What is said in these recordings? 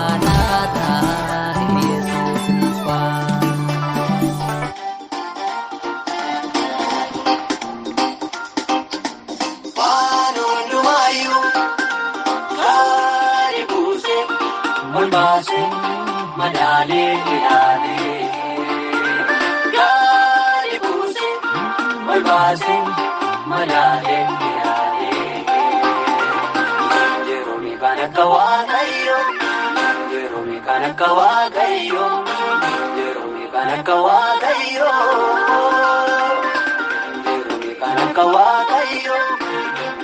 Maranatha, Jesus እንኳን Waan hundumaayyuu gaarii buuse ol baase madaalee ilaalee. Gaarii buuse ol baase madaalee ilaalee. Yeroo meeqaan akka Waaqayyoo, yeroo meeqaan akka Waaqayyoo, yeroo meeqaan akka Waaqayyoo, yeroo meeqaan akka Waaqayyoo.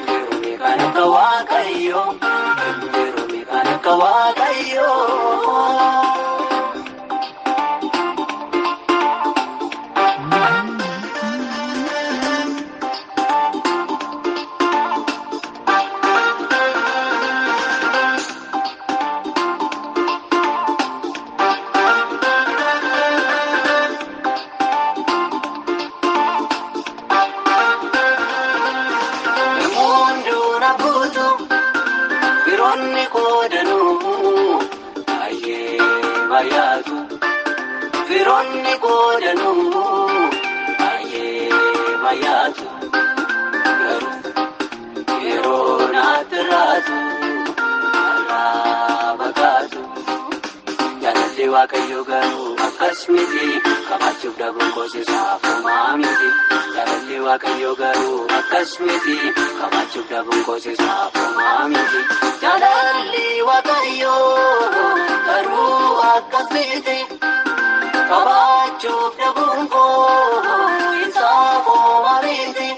Yeroo meeqaan akka Waaqayyoo, yeroo meeqaan akka Waaqayyoo. Namoonni na buutu firoonni qoodanuu baay'ee baay'atu. Firoonni qoodanuu baay'ee baay'atu. Garuu yeroo naatti raatu irraa baqatu. Jaalalli Waaqayyoo garuu akkas miti, qabaachuuf dhabuun koosisaaf homaa miti. Jaalalli Waaqayyoo garuu akkas miti, qabaachuuf dhabuun koosisaaf homaa miti. Jaalalli Waaqayyoo garuu akkas miti, qabaachuuf dhabuun koo isaaf homaa miti.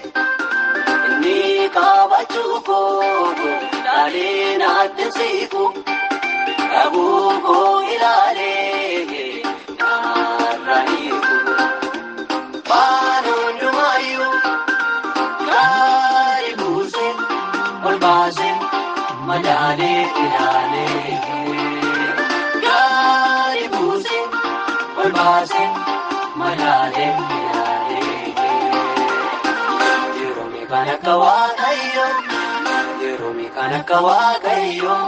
Inni qabaachuu koo ilaalee naatti siqu. Dhabuu koo ilaalee narra hiiku. Waan hundumaayyuu gaarii buuse ol baase madaalee ilaalee. Gaarii buuse ol baase madaalee ilaalee. Yeroo meeqaan akka Waaqayyoo, yeroo meeqaan akka Waaqayyoo,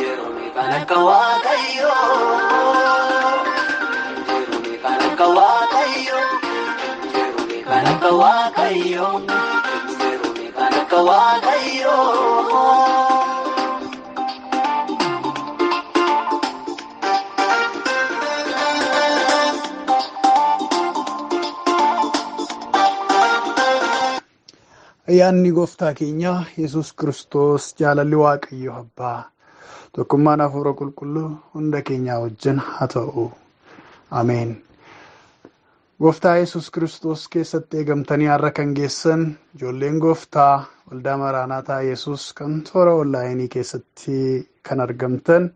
yeroo meeqaan akka Waaqayyoo, yeroo meeqaan akka Waaqayyoo, yeroo meeqaan akka Waaqayyoo, yeroo meeqaan akka Waaqayyoo. Ayyaanni gooftaa keenya Yesuus Kiristoos, jaalalli Waaqayyo Abbaa, tokkummaan Hafuura Qulqulluu hunda keenyaa wajjin haa ta'u. Ameen. Gooftaa Yesuus Kiristoos keessatti eegamtanii har'a kan geessan ijoolleen gooftaa waldaa Maraanaataa Yesuus kan toora onlaayinii keessatti kan argamtan,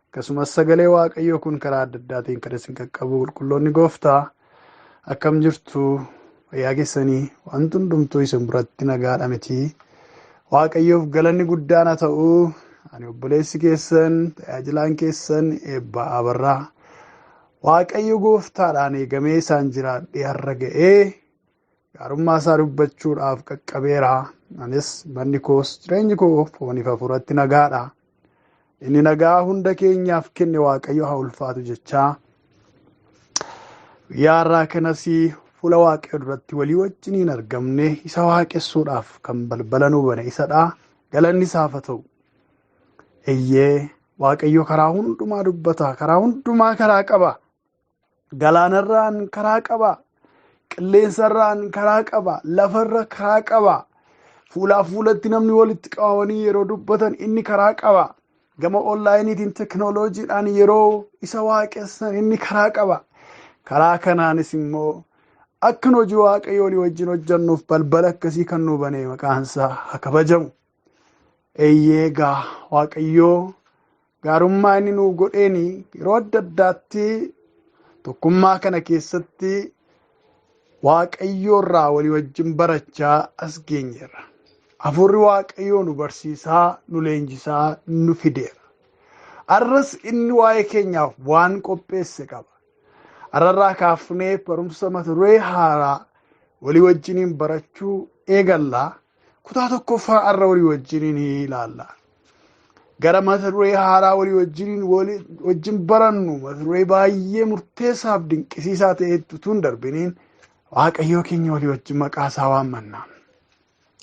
akkasumas sagalee Waaqayyoo kun karaa adda addaatiin kan isin qaqqabu qulqulloonni gooftaa, akkam jirtu? Fayyaa keessanii? Wanti hundumtuu isin biratti nagaadha miti? Waaqayyoof galanni guddaan haa ta'u. Ani obboleessi keessan, tajaajilaan keessan Eebbaa Abarraa, Waaqayyo gooftaadhaan eegamee isaan jiraadhee har'a ga'ee gaarummaa isaa dubbachuudhaaf qaqqabeera. Anis, manni koos, jireenyi koo fooniif hafuuratti nagaadha. Inni nagaa hunda keenyaaf kenne Waaqayyo haa ulfaatu jechaa, guyyaa har'aa kanas fuula Waaqayyo duratti walii wajjiniin argamne isa waaqessuudhaaf kan balbala nu bane isadha. Galanni isaaf haa ta'u. Eeyyee, Waaqayyo karaa hundumaa dubbata. Karaa hundumaa karaa qaba. Galaanarraan karaa qaba. Qilleensarraan karaa qaba. Lafarra karaa qaba. Fuulaa fuulatti namni walitti qabamanii yeroo dubbatan inni karaa qaba. Gama onlaayiniitiin teknooloojiidhaan yeroo isa waaqessan inni karaa qaba. Karaa kanaanis immoo akka nu hojii Waaqayyoo walii wajjin hojjennuuf balbala akkasii kan nu bane maqaan isaa haa kabajamu. Eeyyee egaa, Waaqayyoo gaarummaa inni nuuf godheeni yeroo adda addaatti tokkummaa kana keessatti Waaqayyoo irraa walii wajjin barachaa as geenyeerra. Hafuurri Waaqayyoo nu barsiisaa, nu leenjisaa, nu fideera. Arras inni waa'ee keenyaaf waan qopheesse qaba. Har'arraa kaafnee barumsa mata duree haaraa walii wajjiniin barachuu eegalla. Kutaa tokkoffaa har'a walii wajjiniin ilaalla. Gara mata duree haaraa walii wajjin barannu, mata duree baay'ee murteessaaf dinqisiisaa ta'etti utuu hin darbiniin Waaqayyoo keenya walii wajjin maqaa isaa waammanna.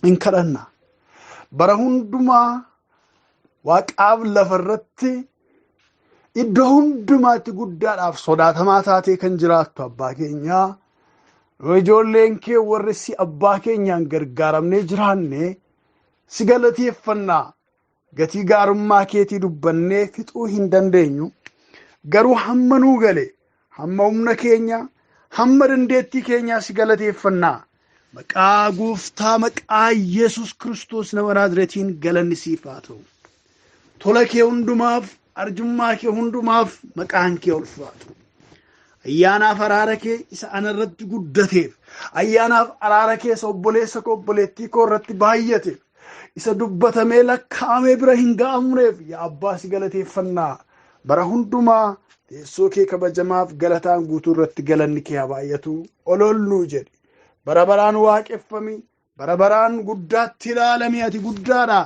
In kadhanna. Bara hundumaa waaqaaf lafarratti iddoo hundumaatti guddaadhaaf sodaatamaa taatee kan jiraattu abbaa keenyaa, ijoolleen kee warri si abbaa keenyaan gargaaramnee jiraanne si galateeffannaa. Gatii gaarummaa keetii dubbannee fixuu hin dandeenyu. Garuu hamma nuu gale, hamma humna keenya, hamma dandeettii keenyaa si galateeffannaa. Maqaa gooftaa, maqaa Yesuus Kiristoos nama Naazreetiin galanni siif haa ta'u. Tola kee hundumaaf, arjummaa kee hundumaaf maqaan kee ulfaatu. Ayyaanaaf araara kee isa anarratti guddateef, ayyaanaaf araara kee isa obboleessa koo obboleettii koo irratti baay'ateef, isa dubbatamee lakkaa'amee bira hin ga'amneef yaa abbaa si galateeffannaa. Bara hundumaa teessoo kee kabajamaaf galataan guutuu irratti galanni kee haa baay'atu. Ololluu jedhi. Bara baraan waaqeffami, bara baraan guddaatti ilaalami, ati guddaadha.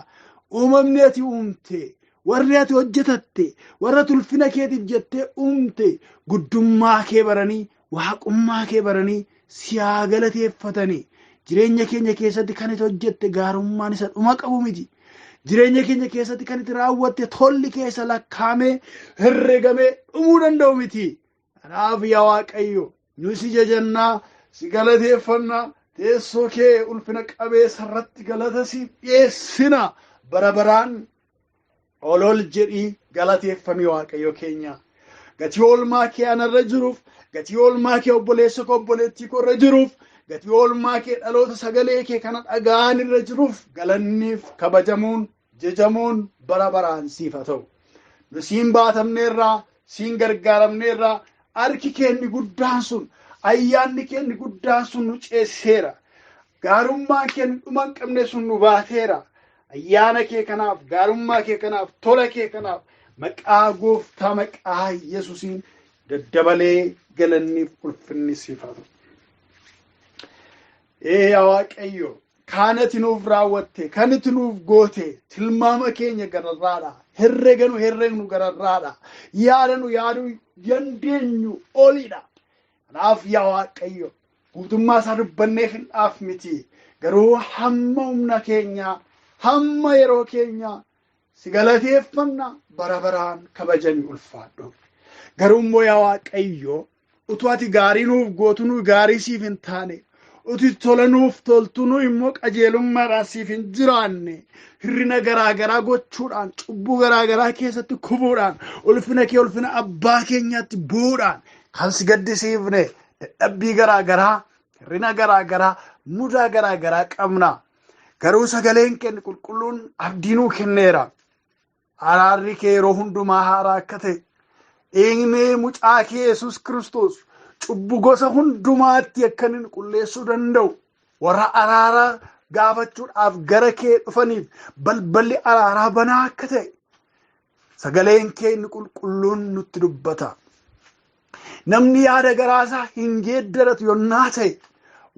Uumamni ati uumte, warri ati hojjetatte, warra tulfina keetiif jettee uumte, guddummaa kee baranii, waaqummaa kee baranii si haa galateeffatanii. Jireenya keenya keessatti kan ati hojjette gaarummaan isa dhuma qabu miti. Jireenya keenya keessatti kan itti raawwatte tolli keessa lakkaa'amee herreegamee dhumuu danda'u miti. Kanaaf yaa Waaqayyo, nu si jajannaa, si galateeffannaa, teessoo kee ulfina qabeessa irratti galata siif dhiyeessina. Bara baraan olol jedhii galateeffami Waaqayyo keenya. Gatii oolmaa kee anarra jiruuf, gatii oolmaa kee obboleessa koo obboleettii koo irra jiruuf, gatii oolmaa kee dhaloota sagalee kee kana dhaga'an irra jiruuf galanniif kabajamuun jajamuun bara baraan siif haa ta'u. Nu siin baatamneerraa, siin gargaaramneerraa, harki keenni guddaan sun, ayyaanni keenni guddaan sun nu ceesiseera. Gaarummaan keenni dhuma hin qabne sun nu baateera. Ayyaana kee kanaaf, gaarummaa kee kanaaf, tola kee kanaaf maqaa gooftaa maqaa Yesuusiin daddabalee galanniif ulfinni siif haa ta'u. Ee yaa Waaqayyo, kan ati nuuf raawwatte, kan ati nuuf goote, tilmaama keenya gararraadha. Herrega nu herregnu gararraadha. Yaada nu yaaduu dandeenyu olidha. Kanaaf yaa Waaqayyo, guutummaa isaa dubbanneef hin dhaaf miti. Garuu hamma humna keenyaa, hamma yeroo keenyaa si galateeffanna, bara baraan kabajami ulfaadhu. Garuu immoo yaa Waaqayyo, utuu ati gaarii nuuf gootu nu gaarii siif hin taane, utuu tola nuuf toltu nu immoo qajeelummaadhaan siif hin jiraanne, hirrina garaa garaa gochuudhaan, cubbuu garaa garaa keessatti kufuudhaan, ulfina kee ulfina abbaa keenyaatti bu'uudhaan kan si gaddisiifne dadhabbii garaa garaa, hirrina garaa garaa, mudaa garaa garaa qabna. Garuu sagaleen keenya qulqulluun abdii nuu kenneera. Araarri kee yeroo hundumaa haaraa akka ta'e, dhiigni mucaa kee Yesuus Kiristoos cubbuu gosa hundumaatti akka inni qulleessuu danda'u, warra araara gaafachuudhaaf gara kee dhufaniif balballi araaraa banaa akka ta'e sagaleen kee inni qulqulluun nutti dubbata. Namni yaada garaasaa hin geeddaratu yonnaa ta'e,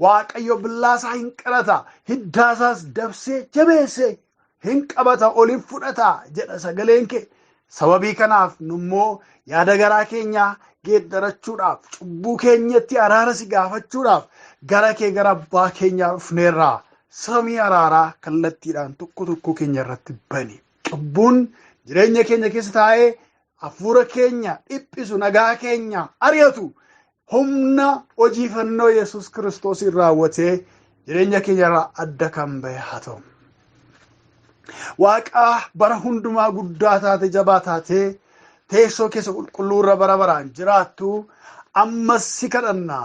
Waaqayyo billaasaa hin qarata, hiddaasaas dabsee jabeessee hin qabata, ol hin fudhata jedha sagaleen kee. Sababii kanaaf nummoo yaada garaa keenyaa geeddarachuudhaaf, cubbuu keenyatti araara si gaafachuudhaaf gara kee gara abbaa keenyaa dhufneerra. Samii araaraa kallattiidhaan tokko tokko keenya irratti bani. Cubbuun jireenya keenya keessa taa'ee hafuura keenya dhiphisu, nagaa keenya ari'atu, humna hojii fannoo Yesuus Kiristoosiin raawwatee jireenya keenya irraa adda kan bahe haa ta'u. Waaqa bara hundumaa guddaa taate, jabaa taate, teessoo keessa qulqulluu irra bara baraan jiraattu, ammas si kadhanna.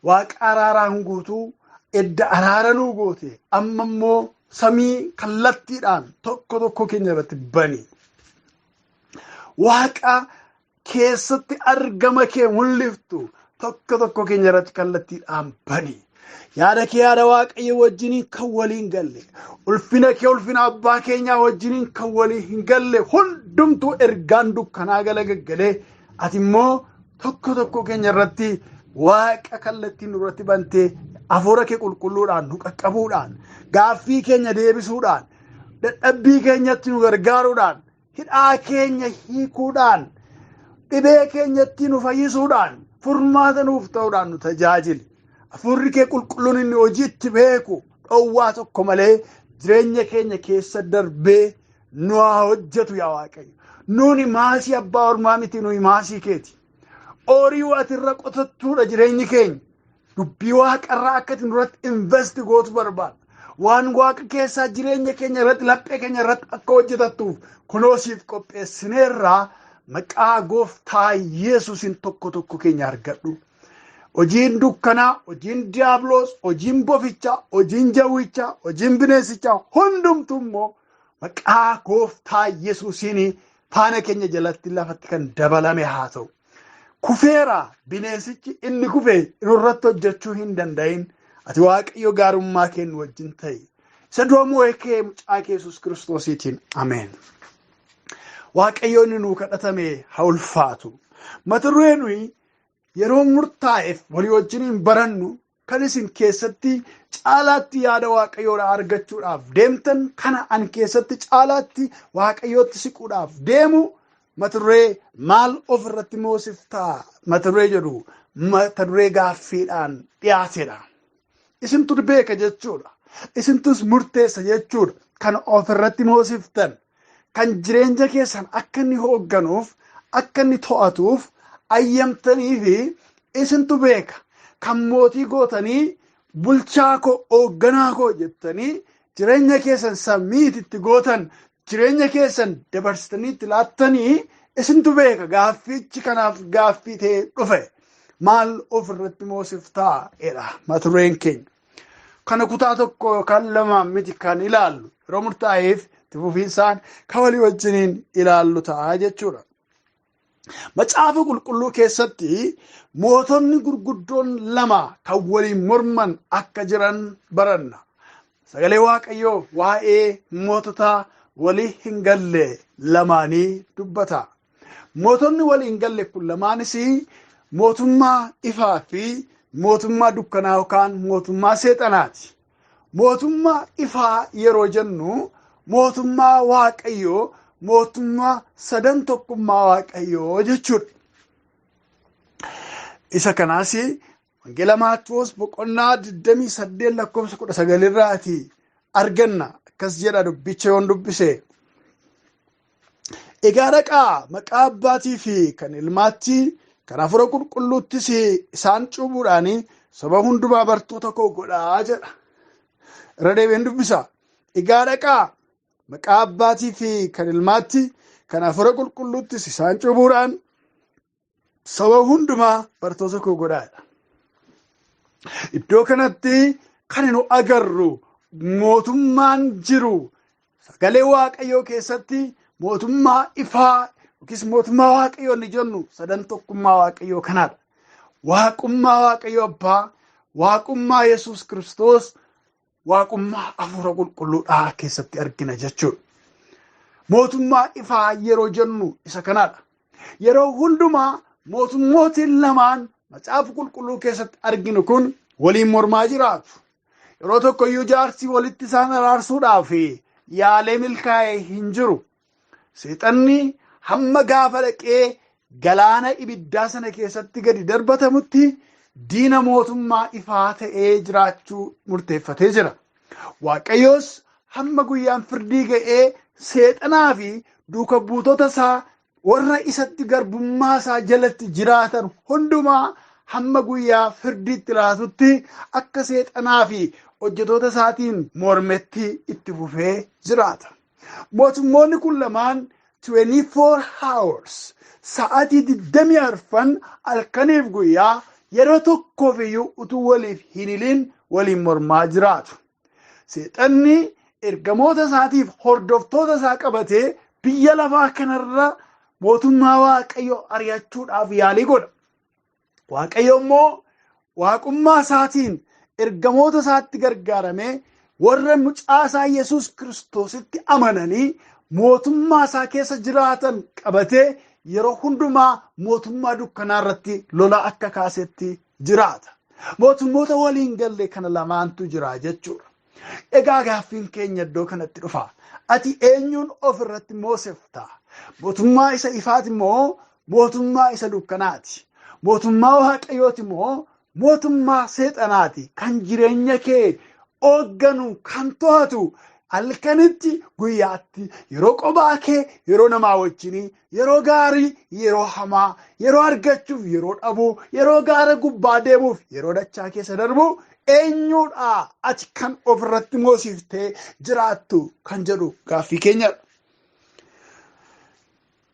Waaqa araaraan guutuu, edda araara nuu goote, amma immoo samii kallattiidhaan tokko tokko keenya irratti bani. Waaqa keessatti argama kee mul'iftu tokko tokko keenya irratti kallattiidhaan bani. Yaada kee yaada Waaqayyo wajjiniin kan waliin galle, ulfina kee ulfina abbaa keenyaa wajjiniin kan waliin hin galle hundumtuu ergaan dukkanaa gala gaggalee, ati immoo tokko tokko keenya irratti Waaqa kallattiin nurratti bantee Hafuura kee qulqulluudhaan nu qaqqabuudhaan, gaaffii keenya deebisuudhaan, dadhabbii keenyatti nu gargaaruudhaan, hidhaa keenya hiikuudhaan, dhibee keenyatti nu fayyisuudhaan, furmaata nuuf ta'uudhaan nu tajaajili. Hafuurri kee qulqulluun inni hojiitti beeku dhowwaa tokko malee jireenya keenya keessa darbee nu haa hojjetu yaa Waaqayyo. Nuuni maasii abbaa ormaa miti, nuyi maasii keeti. Ooyiruu ati irra qotattuudha jireenyi keenya. Dubbii waaqarraa akka ati nurratti invest gootu barbaada. Waan waaqa keessaa jireenya keenya irratti, laphee keenya irratti akka hojjetattuuf kunoo siif qopheessineerraa maqaa gooftaa Yesuusin tokko tokko keenya argadhu. Hojiin dukkanaa, hojiin diiyaabiloos, hojiin bofichaa, hojiin jawwichaa, hojiin bineensichaa hundumtuu immoo maqaa gooftaa Yesuusiin faana keenya jalatti lafatti kan dabalame haa ta'u. Kufeera bineensichi inni kufe nurratti hojjechuu hin danda'in. Ati Waaqayyo gaarummaa kee nu wajjin ta'i. Isa du'a moo'ee kee mucaa kee Yesuus Kiristoosiitiin. Ameen. Waaqayyo inni nuu kadhatame haa ulfaatu. Mata duree nuyi yeroo murtaa'eef walii wajjiniin barannu kan isin keessatti caalaatti yaada Waaqayyoodhaa argachuudhaaf deemtan, kana an keessatti caalaatti Waaqayyootti siquudhaaf deemu, mata duree "Maal of irratti moosiftaa?" mata duree jedhu, mata duree gaaffiidhaan dhiyaatedha. Isintu beeka jechuudha. Isintus murteessa jechuudha. Kan of irratti moosiftan, kan jireenya keessan akka inni hoogganuuf, akka inni to'atuuf ayyamtanii fi isintu beeka. Kan mootii gootanii, bulchaa koo, hoogganaa koo jettanii jireenya keessan samiititti gootan, jireenya keessan dabarsitanii itti laattanii isintu beeka. Gaaffichi kanaaf gaaffii ta'ee dhufe. "Maal of irratti moosiftaa?" jedha mata dureen keenya. Kana kutaa tokko yookaan lama miti kan ilaallu, yeroo murtaa'eef itti fufiinsaan kan walii wajjiniin ilaallu ta'a jechuudha. Macaafa qulqulluu keessatti mootonni gurguddoon lama kan waliin morman akka jiran baranna. Sagalee Waaqayyoo waa'ee mootota walii hin galle lamaanii dubbata. Mootonni walii hin galle kun lamaanis mootummaa ifaa fi mootummaa dukkanaa yookaan mootummaa seexanaati. Mootummaa ifaa yeroo jennu mootummaa Waaqayyoo, mootummaa sadan tokkummaa Waaqayyoo jechuudha. Isa kanaas Wangeela Maatewos boqonnaa 28 lakkoofsa 19 irraati arganna. Akkas jedha dubbicha yoon dubbise. "Egaa dhaqaa, maqaa abbaatii fi kan ilmaatti, kan hafuura qulqulluuttis isaan cuuphuudhaan saba hundumaa bartoota koo godhaa" jedha. Irra deebi'een dubbisa. "Egaa dhaqaa, maqaa abbaatii fi kan ilmaatti, kan hafuura qulqulluuttis isaan cuuphuudhaan saba hundumaa bartoota koo godhaa" jedha. Iddoo kanatti kan nu agarru, mootummaan jiru sagalee Waaqayyoo keessatti mootummaa ifaa yookiis mootummaa Waaqayyoo inni jennu sadan tokkummaa Waaqayyoo kanaadha. Waaqummaa Waaqayyoo Abbaa, waaqummaa Yesuus Kiristoos, waaqummaa hafuura qulqulluudhaa keessatti argina jechuudha. Mootummaa ifaa yeroo jennu isa kanaadha. Yeroo hundumaa mootummootiin lamaan macaafa qulqulluu keessatti arginu kun waliin mormaa jiraatu. Yeroo tokko iyyuu jaarsi walitti isaan araarsuudhaaf yaalee milkaa'ee hin jiru. Seexanni hamma gaafa dhaqee galaana ibiddaa sana keessatti gadi darbatamutti diina mootummaa ifaa ta'ee jiraachuu murteeffatee jira. Waaqayyoos hamma guyyaan firdii ga'ee seexanaa fi duuka buutota isaa warra isatti garbummaa isaa jalatti jiraatan hundumaa hamma guyyaa firdiitti laatutti akka seexanaa fi hojjetoota isaatiin mormetti itti fufee jiraata. Mootummoonni kun lamaan 24 hours, sa'aatii 24, halkaniif guyyaa yeroo tokkoof iyyuu utuu waliif hin hilin waliin mormaa jiraatu. Seexanni ergamoota isaatiif hordoftoota isaa qabatee biyya lafaa kanarra mootummaa Waaqayyoo ari'achuudhaaf yaalii godha. Waaqayyo immoo waaqummaa isaatiin ergamoota isaatti gargaaramee warra mucaa isaa Yesuus Kiristoositti amananii mootummaa isaa keessa jiraatan qabatee yeroo hundumaa mootummaa dukkanaa irratti lola akka kaasetti jiraata. Mootummoota waliin galle kana lamaantu jira jechuudha. Egaa gaaffiin keenya iddoo kanatti dhufa. Ati eenyuun ofirratti moosifta? Mootummaa isa ifaati moo mootummaa isa dukkanaati? Mootummaa Waaqayyooti moo mootummaa seexanaati? Kan jireenya kee hoogganu, kan to'atu, halkanitti, guyyaatti, yeroo qophaa kee, yeroo namaa wajjinii, yeroo gaarii, yeroo hamaa, yeroo argachuuf, yeroo dhabuu, yeroo gaara gubbaa deemuuf, yeroo dachaa keessa darbuu, eenyuudha ati kan ofirratti moosiftee jiraattu kan jedhu gaaffii keenyadha.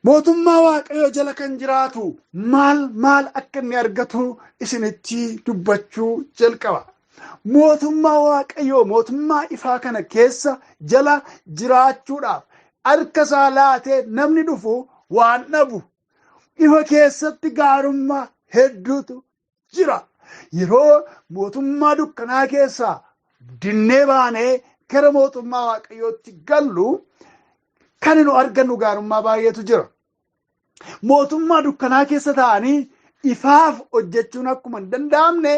Mootummaa Waaqayyoo jala kan jiraatu maal maal akka inni argatu isinitti dubbachuu jalqaba. Mootummaa Waaqayyoo, mootummaa ifaa kana keessa jala jiraachuudhaaf harka isaa laatee namni dhufu waan dhabu. Ifa keessatti gaarummaa hedduutu jira. Yeroo mootummaa dukkanaa keessaa dinnee baanee gara mootummaa Waaqayyootti gallu kan nu argannu gaarummaa baay'eetu jira. Mootummaa dukkanaa keessa taa'anii ifaaf hojjechuun akkuma hin danda'amne,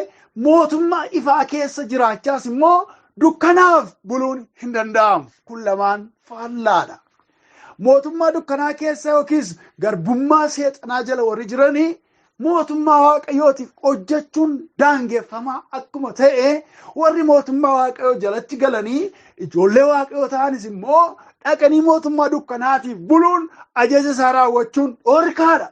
mootummaa ifaa keessa jiraachaas immoo dukkanaaf buluun hin danda'amu. Kun lamaan faallaadha. Mootummaa dukkanaa keessa yookiis garbummaa seexanaa jala warri jiranii mootummaa Waaqayyootiif hojjechuun daangeffamaa akkuma ta'e, warri mootummaa Waaqayyoo jalatti galanii ijoollee Waaqayyoo ta'anis immoo dhaqanii mootummaa dukkanaatiif buluun, ajaja isaa raawwachuun dhorkaadha.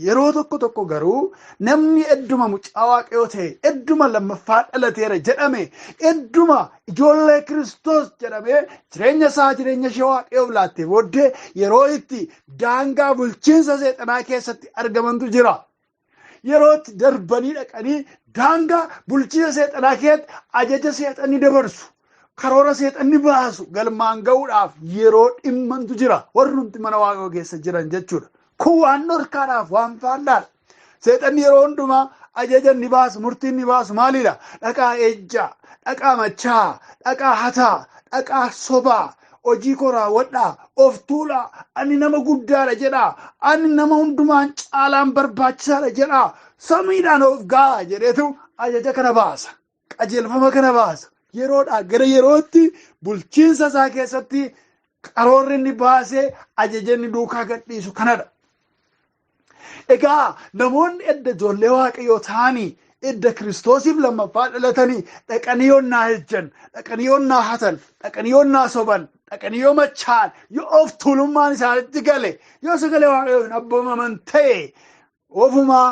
Yeroo tokko tokko garuu namni edduma mucaa Waaqayyoo ta'e, edduma lammaffaa dhalateera jedhame, edduma ijoollee Kiristoos jedhame, jireenya isaa, jireenya ishee Waaqayyoof laattee booddee yeroo itti daangaa bulchiinsa seexanaa keessatti argamantu jira. Yeroo itti darbanii dhaqanii daangaa bulchiinsa seexanaa keessatti ajaja seexanni dabarsu, karoora seexanni baasu galmaan ga'uudhaaf yeroo dhimmantu jira. Warri nuti mana Waaqayyoo keessa jiran jechuudha. Kun waan dhorkaadhaaf waan faallaadha. Seexanni yeroo hundumaa ajaja inni baasu, murtii inni baasu maalidha? Dhaqaa ejjaa, dhaqaa machaa, dhaqaa hataa, dhaqaa sobaa, hojii koo raawwadhaa, of tuulaa, ani nama guddaadha jedhaa, ani nama hundumaan caalaan barbaachisaadha jedhaa, samiidhaan of ga'a jedheetu ajaja kana baasa. Qajeelfama kana baasa. Yeroodhaa gara yerootti bulchiinsa isaa keessatti karoorri inni baasee ajaja inni duukaa gadhiisu kanadha. Egaa namoonni edda ijoollee Waaqayyoo ta'anii, edda Kiristoosiif lammaffaa dhalatanii, dhaqanii yoonnaa ejjan, dhaqanii yoonnaa hatan, dhaqanii yoonnaa soban, dhaqanii yoo machaa'an, yoo of tuulummaan isaanitti gale, yoo sagalee Waaqayyoo hin abboomaman ta'e, ofumaa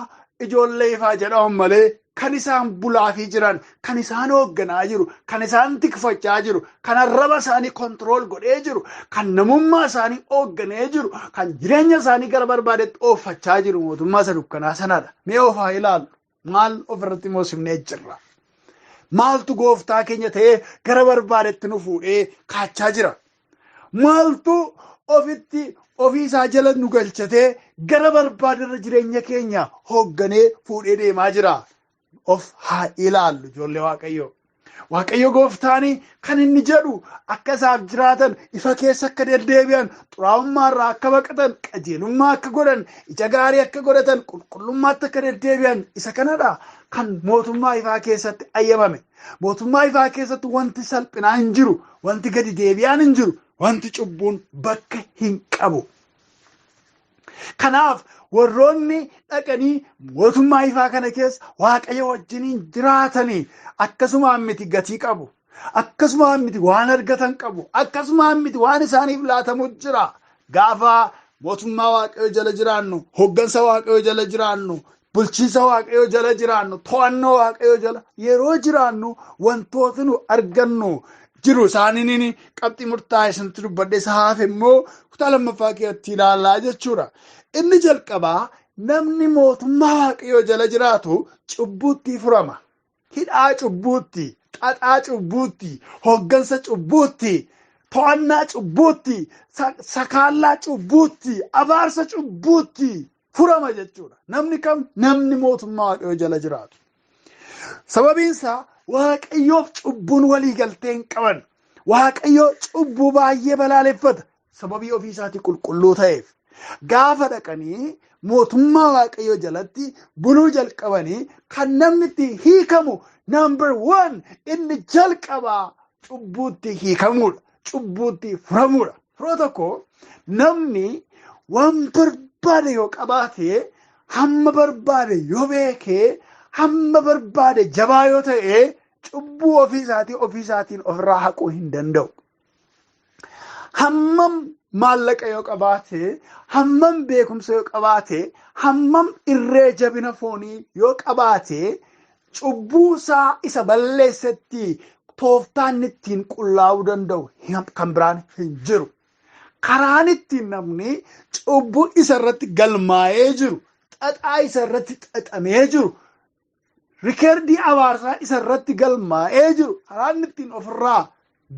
ijoollee ifaa jedhaman malee kan isaan bulaafii jiran, kan isaan hoogganaa jiru, kan isaan tikfachaa jiru, kan arraba isaanii control godhee jiru, kan namummaa isaanii hoogganee jiru, kan jireenya isaanii gara barbaadetti ooffachaa jiru mootummaa isa dukkanaa sanadha. Mee ofaa ilaallu. Maal ofirratti moosifnee jirra? Maaltu gooftaa keenya ta'ee gara barbaadetti nu fuudhee kaachaa jira? Maaltu ofitti ofii isaa jala nu galchatee gara barbaaderra jireenya keenya hoogganee fuudhee deemaa jira? Of haa ilaallu, ijoollee Waaqayyoo. Waaqayyo gooftaanii kan inni jedhu akka isaaf jiraatan, ifa keessa akka deddeebi'an, xuraa'ummaa irraa akka baqatan, qajeelummaa akka godhan, ija gaarii akka godhatan, qulqullummaatti akka deddeebi'an, isa kanadha kan mootummaa ifaa keessatti ayyamame. Mootummaa ifaa keessatti wanti salphinaa hin jiru, wanti gadi deebi'aan hin jiru, wanti cubbuun bakka hin qabu. Kanaaf warroonni dhaqanii mootummaa ifaa kana keessa Waaqayyo wajjiniin jiraatanii akkasumaan miti gatii qabu. Akkasumaan miti waan argatan qabu. Akkasumaan miti waan isaaniif laatamu jira. Gaafa mootummaa Waaqayyoo jala jiraannu, hooggansa Waaqayyoo jala jiraannu, bulchiinsa Waaqayyoo jala jiraannu, to'annoo Waaqayyoo jala yeroo jiraannu wantoota nu argannu jiru. Isaaniin qabxii murtaa'e isinitti dubbadhe, isa hafe immoo kutaa lammaffaa keessatti ilaalaa jechuudha. Inni jalqabaa, namni mootummaa Waaqayyoo jala jiraatu cubbuutti furama. Hidhaa cubbuutti, xaxaa cubbuutti, hooggansa cubbuutti, to'annaa cubbuutti, sakaallaa cubbuutti, abaarsa cubbuutti furama jechuudha. Namni kam? Namni mootummaa Waaqayyoo jala jiraatu. Sababiin isaa Waaqayyoof cubbuun walii galtee hin qaban. Waaqayyoo cubbuu baay'ee balaaleffata. Sababii ofii isaatii qulqulluu ta'eef. Gaafa dhaqanii mootummaa Waaqayyoo jalatti buluu jalqabanii kan namni itti hiikamu number one inni jalqabaa cubbuutti hiikamuudha. Cubbuutti furamuudha. Firoo tokko, namni waan barbaade yoo qabaate, hamma barbaade yoo beekee, hamma barbaade jabaa yoo ta'e, cubbuu ofii isaatii ofii isaatiin ofirraa haquu hin danda'u. Hammam maallaqa yoo qabaate, hammam beekumsa yoo qabaate, hammam irree jabina foonii yoo qabaate, cubbuu isaa isa balleessetti tooftaan ittiin qullaa'uu danda'u kan biraan hin jiru. Karaan ittiin namni cubbuu isa irratti galmaa'ee jiru, xaxaa isa irratti xaxamee jiru, rikeerdii abaarsaa isa irratti galmaa'ee jiru, karaan ittiin ofirraa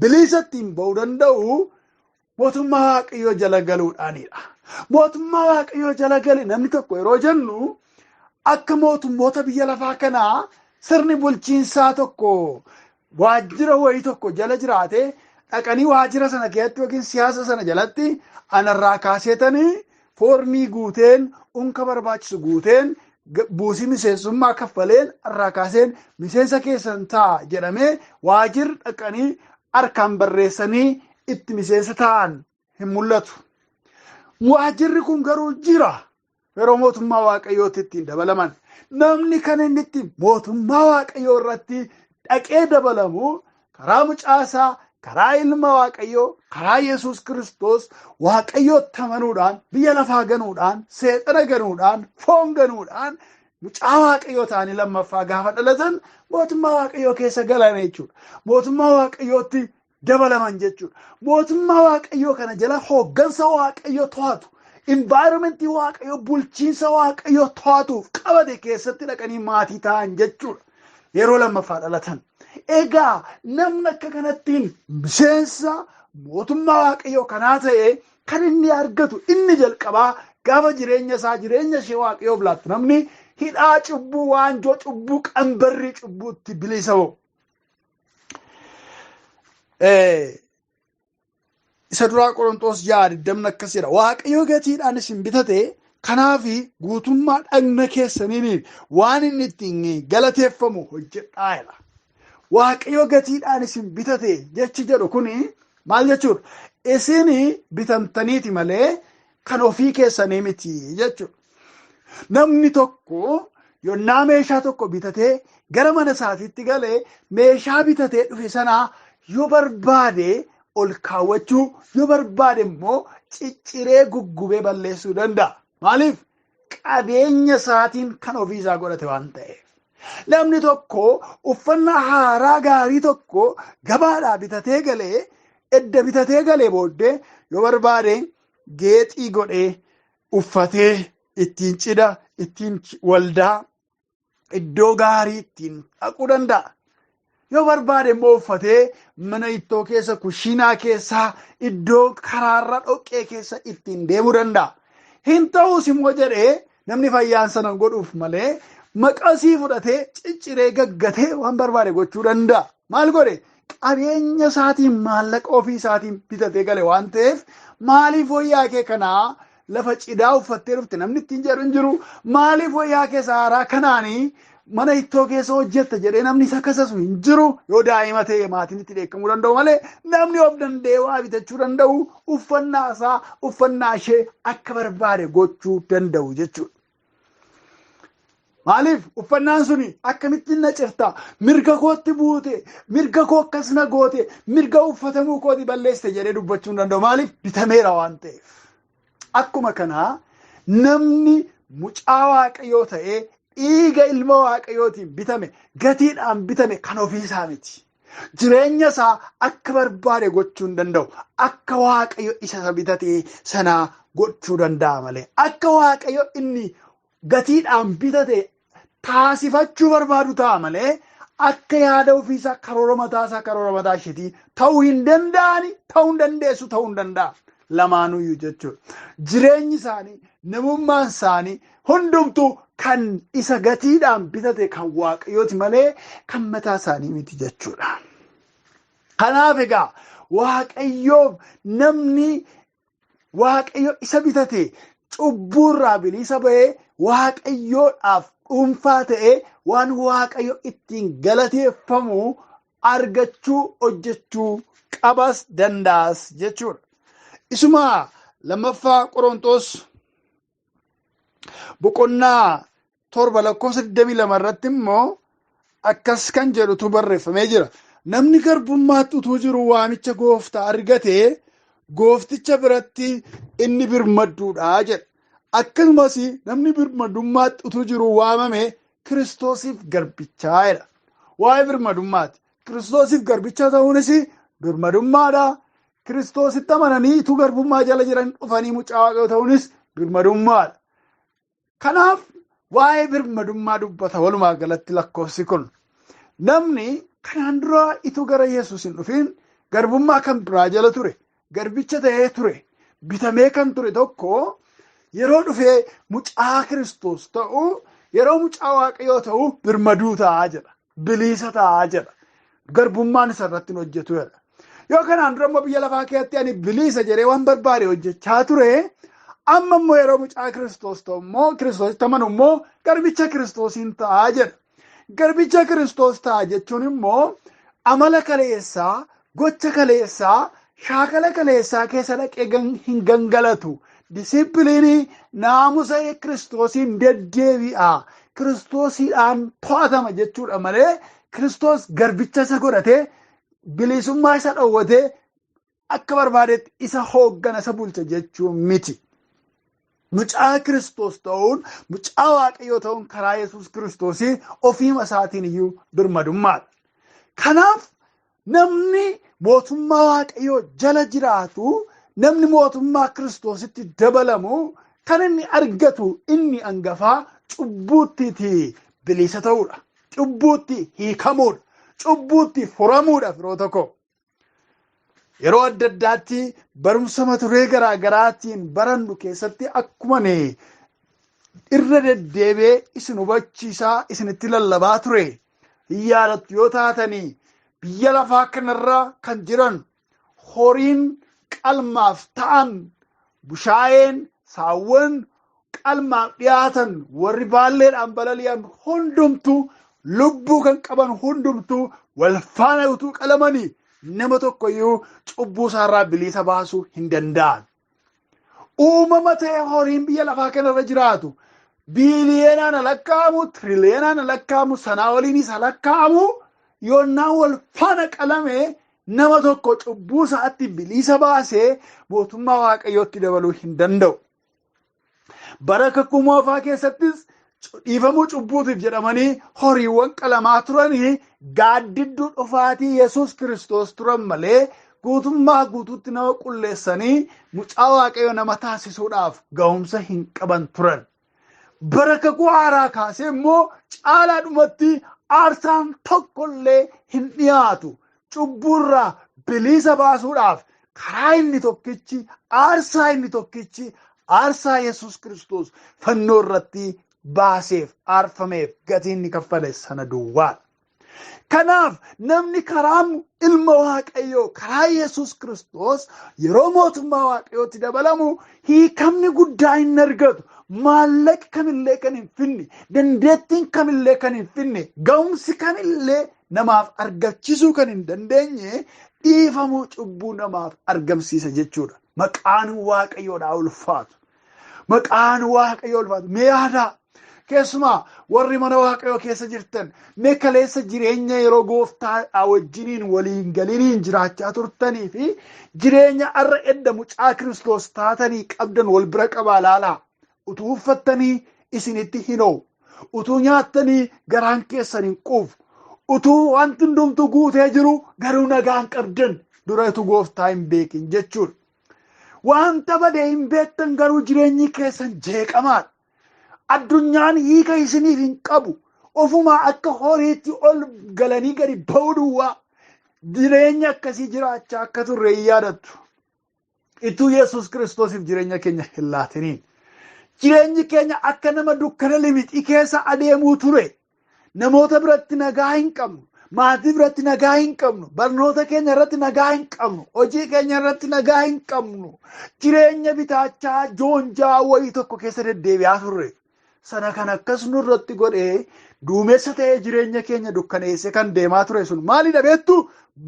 bilisa ittiin ba'uu danda'u mootummaa Waaqayyoo jala galuudhaanidha. Mootummaa Waaqayyoo jala gale namni tokko yeroo jennu, akka mootummoota biyya lafaa kanaa sirni bulchiinsaa tokko waajjira wayii tokko jala jiraate, dhaqanii waajjira sana keessatti yookiin siyaasa sana jalatti anarraa kaaseetanii foormii guuteen, unka barbaachisu guuteen, buusii miseensummaa kaffaleen irraa kaaseen miseensa keessan ta'a jedhamee waajjirri dhaqanii harkaan barreessanii itti miseensa ta'an hin mul'atu. Waajjirri kun garuu jira. Yeroo mootummaa Waaqayyootti ittiin dabalaman. Namni kan inni ittiin mootummaa Waaqayyoo irratti dhaqee dabalamu karaa mucaasaa, karaa ilma Waaqayyoo, karaa Yesuus Kiristoos Waaqayyootti amanuudhaan, biyya lafaa ganuudhaan, seexana ganuudhaan, foon ganuudhaan mucaa Waaqayyoo ta'anii lammaffaa gaafa dhalatan mootummaa Waaqayyoo keessa galan jechuudha. Mootummaa Waaqayyootti dabalaman jechuudha. Mootummaa Waaqayyoo kana jala hooggansa Waaqayyoo to'atu, environmentii Waaqayyoo, bulchiinsa Waaqayyoo to'atuuf qabate keessatti dhaqanii maatii ta'an jechuudha. Yeroo lammaffaa dhalatan. Egaa namni akka kanattiin miseensa mootummaa Waaqayyoo kanaa ta'e kan inni argatu inni jalqabaa gaafa jireenya isaa, jireenya ishee Waaqayyoof laattu, namni hidhaa cubbuu, waanjoo cubbuu, qambarrii cubbuutti bilisa ba'u. Isa duraa Qorontoos 6:20 akkas jedha. Waaqayyo gatiidhaan isin bitate, kanaaf guutummaa dhagna keessaniin waan inni ittiin galateeffamu hojjedhaa jedha. Waaqayyo gatiidhaan isin bitate jechi jedhu kuni maal jechuudha? Isin bitamtaniiti malee kan ofii keessanii miti jechuudha. Namni tokko yonnaa meeshaa tokko bitatee gara mana isaatiitti galee meeshaa bitatee dhufe sanaa yoo barbaade ol kaawwachuu, yoo barbaade immoo cicciree guggubee balleessuu danda'a. Maaliif? Qabeenya isaatiin kan ofii isaa godhate waan ta'eef. Namni tokko uffannaa haaraa gaarii tokko gabaadhaa bitatee galee, edda bitatee galee booddee yoo barbaade geexii godhee uffatee ittiin cidha, ittiin waldaa, iddoo gaarii ittiin dhaquu danda'a. Yoo barbaade immoo uffatee mana ittoo keessa, kushiinaa keessaa, iddoo karaarra dhoqqee keessa ittiin deemuu danda'a. Hin ta'us immoo jedhee namni fayyaan sana godhuuf malee maqasii fudhatee cicciree gaggatee waan barbaade gochuu danda'a. Maal godhe? Qabeenya isaatiin, maallaqa ofii isaatiin bitatee gale waan ta'eef, maaliif wayyaa kee kanaa lafa cidhaa uffattee dhufte namni ittiin jedhu hin jiru. Maaliif wayyaa kee haaraa kanaanii mana ittoo keessa hojjetta jedhee namni isa kasasu hin jiru. Yoo daa'ima ta'e maatiin itti dheekkamuu danda'u malee, namni of danda'ee waa bitachuu danda'u uffannaa isaa, uffannaa ishee akka barbaade gochuu danda'u jechuudha. Maaliif uffannaan suni akkamittiin na cirta, mirga kootti buute, mirga koo akkas na goote, mirga uffatamuu kooti balleessite jedhee dubbachuu hin danda'u. Maaliif? Bitameera waan ta'eef. Akkuma kanaa namni mucaa Waaqayyoo ta'ee dhiiga ilma Waaqayyootiin bitame, gatiidhaan bitame, kan ofiisaa miti. Jireenya isaa akka barbaade gochuu hin danda'u. Akka Waaqayyo isa bitate sanaa gochuu danda'a malee. Akka Waaqayyo inni gatiidhaan bitate taasifachuu barbaadu ta'a malee, akka yaada ofiisaa, karoora mataasaa, karoora mataa isheetii ta'uu hin danda'ani, ta'uu hin dandeessu, ta'uu hin danda'a. Lamaanuyyuu jechuudha. Jireenyi isaanii, namummaan isaanii hundumtuu kan isa gatiidhaan bitate, kan Waaqayyooti malee kan mataa isaanii miti jechuudha. Kanaaf egaa Waaqayyoof namni Waaqayyo isa bitate cubbuurraa bilisa ba'ee Waaqayyoodhaaf dhuunfaa ta'ee waan Waaqayyo ittiin galateeffamu argachuu hojjechuu qabas danda'as jechuudha. Isuma lammaffaa Qorontos boqonnaa 7 lakkoofsa 22 irratti immoo akkas kan jedhutu barreeffamee jira. Namni garbummaatti utuu jiru waamicha gooftaa argate goofticha biratti inni birmadduudha jedha. Akkasumas namni birmadummaatti utuu jiru waamame Kiristoosiif garbichaa jedha. Waa'ee birmadummaati. Kiristoosiif garbicha ta'uunis birmadummaadha. Kiristoositti amananii utuu garbummaa jala jiran dhufanii mucaa Waaqayyoo ta'uunis birmadummaadha. Kanaaf waa'ee birmadummaa dubbata walumaa galatti lakkoofsi kun. Namni kanaan dura utuu gara Yesuus hin dhufin garbummaa kan biraa jala ture, garbicha ta'ee ture, bitamee kan ture tokko yeroo dhufee mucaa Kiristoos ta'u, yeroo mucaa Waaqayyoo ta'u birmaduu ta'aa jedha. Bilisa ta'aa jedha. Garbummaan isa irratti hin hojjetu jedha. Yoo kanaan dura immoo biyya lafaa keessatti ani bilisa jedhee waan barbaade hojjechaa ture, amma immoo yeroo mucaa Kiristoos ta'u immoo Kiristoositti amanu immoo garbicha Kiristoosiin ta'aa jedha. Garbicha Kiristoos ta'a jechuun immoo amala kaleessaa, gocha kaleessaa, shaakala kaleessaa keessa dhaqee hin gangalatu. Disiipiliinii naamusa Kiristoosiin deddeebi'a. Kiristoosiidhaan to'atama jechuudha malee Kiristoos garbicha isa godhatee bilisummaa isa dhowwatee akka barbaadetti isa hooggana isa bulcha jechuu miti. Mucaa Kiristoos ta'uun, mucaa Waaqayyoo ta'uun karaa Yesuus Kiristoosii ofiima isaatiin iyyuu birmadummaadha. Kanaaf namni mootummaa Waaqayyoo jala jiraatu, namni mootummaa Kiristoositti dabalamu kan inni argatu inni angafaa cubbuuttiiti bilisa ta'uudha. Cubbuutti hiikamuudha. Cubbuutti furamuudha firoota koo. Yeroo adda addaatti barumsa mata duree garaa garaatiin barannu keessatti akkuma irra deddeebi'ee isin hubachiisaa isinitti lallabaa ture. Hin yaadattu yoo taatanii biyya lafaa kanarra kan jiran horiin qalmaaf ta'an, bushaayeen, saawwan qalmaaf dhiyaatan, warri baalleedhaan balali'an hundumtuu, lubbuu kan qaban hundumtuu wal faana utuu qalamanii nama tokkoyyuu cubbuu isaarraa bilisa baasuu hin danda'an. Uumama ta'e horiin biyya lafaa kanarra jiraatu biiliyoonaan lakkaa'amu, tiriliyoonaan lakkaa'amu, sanaa waliinis lakkaa'amu yoonnaan wal faana qalame nama tokko cubbuu isaatti bilisa baasee mootummaa Waaqayyootti dabaluu hin danda'u. Bara kakuu moofaa keessattis dhiifamuu cubbuutiif jedhamanii horiiwwan qalamaa turanii gaaddidduu dhufaatii Yesuus Kiristoos turan malee guutummaa guutuutti nama qulleessanii mucaa Waaqayyoo nama taasisuudhaaf ga'umsa hin qaban turan. Bara kakuu haaraa kaasee immoo caalaadhumatti aarsaan tokkollee hin dhiyaatu. Cubbuurraa bilisa baasuudhaaf karaa inni tokkichi, aarsaa inni tokkichi, aarsaa Yesuus Kiristoos fannoo irratti baaseef, aarfameef gatii inni kaffale sana duwwaadha. Kanaaf namni karaa ilma Waaqayyoo, karaa Yesuus Kiristoos yeroo mootummaa Waaqayyootti dabalamu hiikamni guddaa hin argatu. Maallaqi kamillee kan hin finne, dandeettiin kamillee kan hin finne, ga'umsi kamillee namaaf argachiisuu kan hin dandeenye dhiifamuu cubbuu namaaf argamsiisa jechuudha. Maqaan Waaqayyoodhaa ulfaatu. Maqaan Waaqayyoo ulfaatu. Mee yaadaa? Keessumaa warri mana Waaqayyoo keessa jirtan, mee kaleessa jireenya yeroo gooftaa wajjiniin waliin galiniin jiraachaa turtanii fi jireenya har'a edda mucaa Kiristoos taatanii qabdan wal bira qabaa ilaalaa. Utuu uffattanii isinitti hin ho'u. Utuu nyaattanii garaan keessan hin quufu. Utuu wanti hundumtuu guutee jiru garuu nagaan qabdan dura utuu gooftaa hin beekin jechuudha. Wanta badee hin beektan garuu jireenyi keessan jeeqamaadha. Addunyaan hiika isiniif hin qabu. Ofumaa akka horiitti ol galanii gadi ba'uu duwwaa. Jireenya akkasii jiraachaa akka turre hin yaadattu. Ituu Yesuus Kiristoosiif jireenya keenya hin laatiniin. Jireenyi keenya akka nama dukkana limixii keessa adeemuu ture. Namoota biratti nagaa hin qabnu. Maatii biratti nagaa hin qabnu. Barnoota keenya irratti nagaa hin qabnu. Hojii keenya irratti nagaa hin qabnu. Jireenya bitaachaa joonjaa wayii tokko keessa deddeebi'aa turre. Sana kan akkas nurratti godhee duumessa ta'ee jireenya keenya dukkaneessee kan deemaa ture sun maalidha beektu?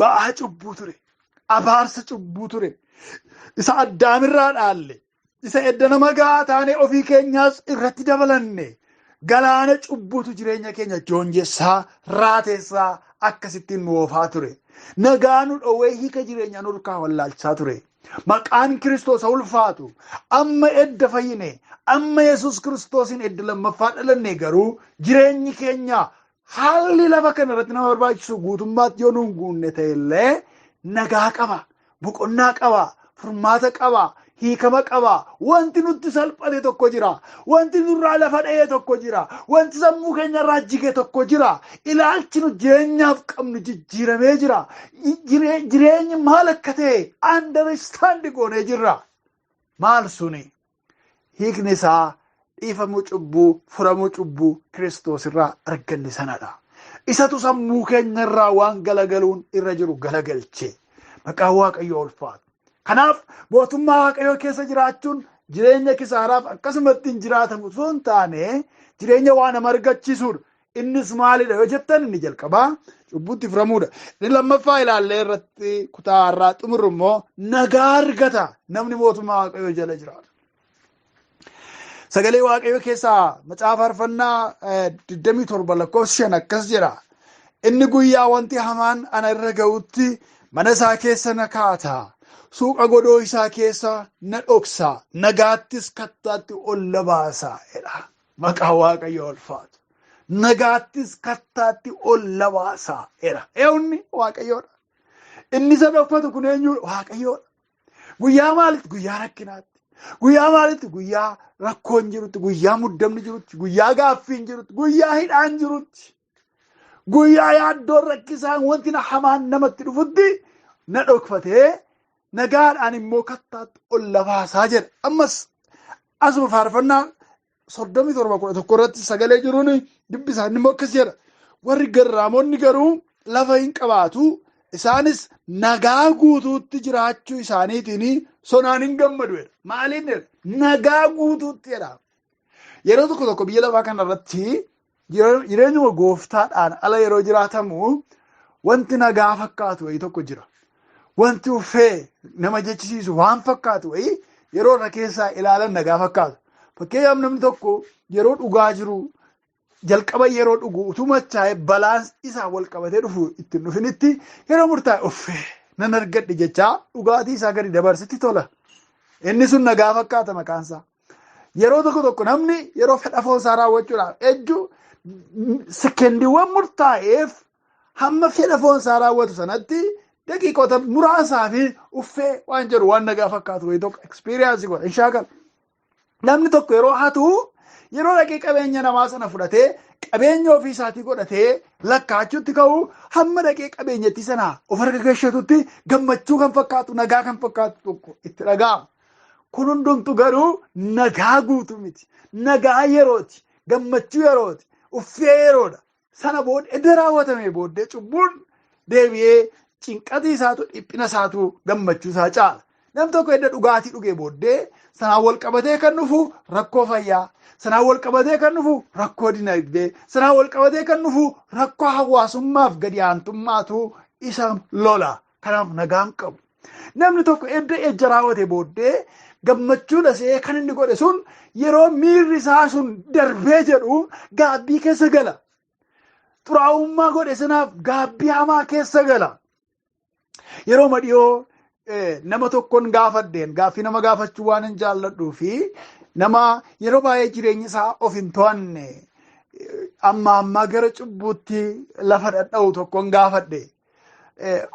Ba'aa cubbuu ture. Abaarsa cubbuu ture. Isa addaamirraa dhaalle. Isa edda nama gahaa taane ofii keenyaas irratti dabalanne. Galaana cubbuutu jireenya keenya joonjessaa, raateessaa akkasittiin nu oofaa ture. Nagaa nu dhowwee hiika jireenyaa nu olkaa wallaalchisaa ture. Maqaan Kiristoos haa ulfaatu. Amma edda fayyine, amma Yesuus Kiristoosiin edda lammaffaa dhalanne garuu jireenyi keenya haalli lafa kana irratti nama barbaachisu guutummaatti yoo nuun guunne ta'ellee nagaa qaba, boqonnaa qaba, furmaata qaba, hiikama qaba. Wanti nutti salphate tokko jira. Wanti nurraa lafa dha'ee tokko jira. Wanti sammuu keenya irraa jige tokko jira. Ilaalchi nu jireenyaaf qabnu jijjiiramee jira. Jireenyi maal akka ta'e understand goonee jirra. Maal suni? Hiikni isaa dhiifamuu cubbuu, furamuu cubbuu Kiristoos irraa arganne sanadha. Isatu sammuu keenya irraa waan galagaluun irra jiru galagalche. Maqaan Waaqayyoo ulfaatu. Kanaaf mootummaa Waaqayyoo keessa jiraachuun jireenya kisaaraaf akkasumatti hin jiraatamu osoo hin taane jireenya waa nama argachiisudha. Innis maalidha yoo jettan inni jalqabaa cubbuutti furamuudha. Inni lammaffaa ilaallee irratti kutaa har'aa xumurru immoo nagaa argata namni mootummaa Waaqayyoo jala jiraatu. Sagalee Waaqayyoo keessaa macaafa faarfannaa 27 lakkoofsa 5 akkas jedha. Inni guyyaa wanti hamaan ana irra ga'utti mana isaa keessa na kaata. Suuqa godoo isaa keessa na dhoksa. Nagaattis kattaatti ol na baasa jedha. Maqaan Waaqayyoo ulfaatu. Nagaattis kattaatti ol na baasa jedha. Eenyuni Waaqayyoodha. Inni isa dhokfatu kun eenyudha? Waaqayyoodha. Guyyaa maalitti? Guyyaa rakkinaatti. Guyyaa maalitti? Guyyaa rakkoon jirutti, guyyaa muddamni jirutti, guyyaa gaaffiin jirutti, guyyaa hidhaan jirutti, guyyaa yaaddoon rakkisaan wanti na hamaan namatti dhufutti na dhokfatee nagaadhaan immoo kattaatti ol lafaasaa jedha. Ammas asuma faarfannaa 37:11 irratti sagalee jiruun dubbisaan immoo akkas jedha. Warri garraamonni garuu lafa hin qabaatu, isaanis nagaa guutuutti jiraachuu isaaniitiin sonaan hin gammadu jedha. Maaliin jedha? Nagaa guutuutti jedha. Yeroo tokko tokko biyya lafaa kana irratti jireenyuma gooftaadhaan ala yeroo jiraatamu wanti nagaa fakkaatu wayii tokko jira. Wanti uffee nama jechisiisu waan fakkaatu wayii yeroo irra keessaa ilaalan nagaa fakkaatu. Fakkeenyaaf namni tokko yeroo dhugaa jiru jalqaba yeroo dhugu utuu machaa'ee balaan isaa wal qabatee dhufu ittiin dhufinitti yeroo murtaa'e uffee nan argadhe jechaa dhugaatii isaa gadi dabarsitti tola. Inni sun nagaa fakkaata maqaan isaa. Yeroo tokko tokko namni yeroo fedha foon isaa raawwachuudhaaf ejju sekendiiwwan murtaa'eef hamma fedha foon isaa raawwatu sanatti daqiiqota muraasaa fi uffee waan jedhu waan nagaa fakkaatu wayii tokko ekspiriyaansi godha hin shaakalu. Namni tokko yeroo hatu yeroo dhaqee qabeenya namaa sana fudhatee qabeenya ofii isaatii godhatee lakkaachuutti ka'u hamma dhaqee qabeenyattii sana of harka gashatutti gammachuu kan fakkaatu nagaa kan fakkaatu tokko itti dhaga'ama. Kun hundumtu garuu nagaa guutuu miti. Nagaa yerooti. Gammachuu yerooti. Uffee yeroodha. Sana booda edda raawwatamee booddee cubbuun deebi'ee cinqatii isaatu dhiphina isaatu gammachuu isaa caala. Nam tokko edda dhugaatii dhugee booddee sanaan wal qabatee kan dhufu rakkoo fayyaa, sanaan wal qabatee kan dhufu rakkoo dinagdee, sanaan wal qabatee kan dhufu rakkoo hawaasummaaf gadi aantummaatu isa lola. Kanaaf nagaan qabu. Namni tokko edda ejja raawwate booddee gammachuu dhasee kan inni godhe sun yeroo miirri isaa sun darbee jedhu gaabbii keessa gala. Xuraa'ummaa godhe sanaaf gaabbii hamaa keessa gala. Yeroo dhiyoo nama tokkoon gaafadheen gaaffii nama gaafachuu waan hin jaalladhuu fi nama yeroo baay'ee jireenya isaa of hin to'anne amma ammaa gara cubbuutti lafa dhadha'u tokkoon gaafadhe.